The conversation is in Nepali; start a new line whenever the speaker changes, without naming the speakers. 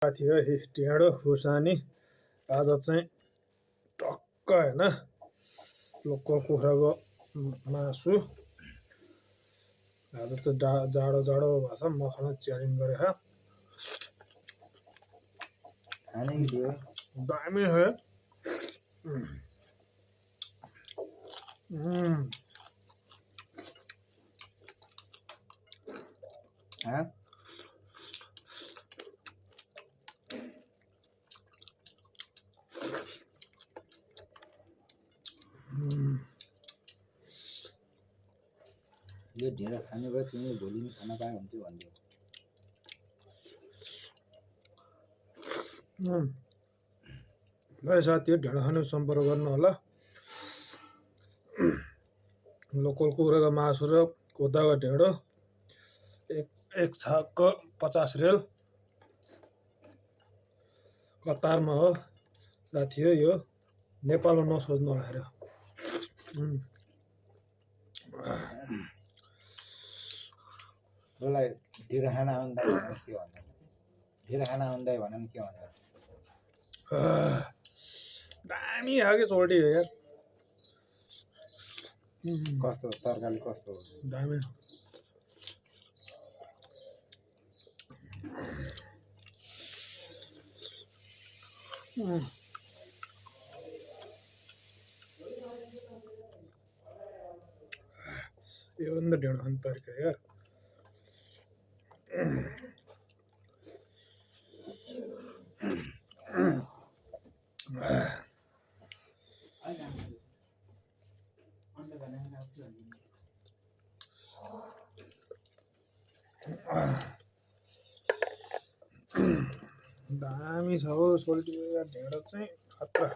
थियो ढेँडो खुर्सानी आज चाहिँ टक्क हैन लोकल कुखुराको मासु आज चाहिँ जाडो जाडो भएको छ मसँग च्यालेन्ज गरेर दामी है
यो ढेँडो खाने भए तिमीले भोलि नि खान पाए हुन्थ्यो भन्थ्यो
ल साथी ढेँडो खानु सम्पर्क गर्नु होला लोकल कुखुराको मासु र कोदाको ढेँडो एक छाकको 50 रेल कतारमा हो साथी हो यो नेपालमा नसोच्नु होला रे
मलाई ढेँडो खान आउँदा भने के भन्नु ढेँडो खान आउँदा भने के भन्नु
दामी खालको चोल्टी हो यार
कस्तो तरकारी कस्तो
दामी यो भन्दा ढेँडो खानु पर्यो यार दामी छ हो सोल्टी ढेँडो चाहिँ खतरा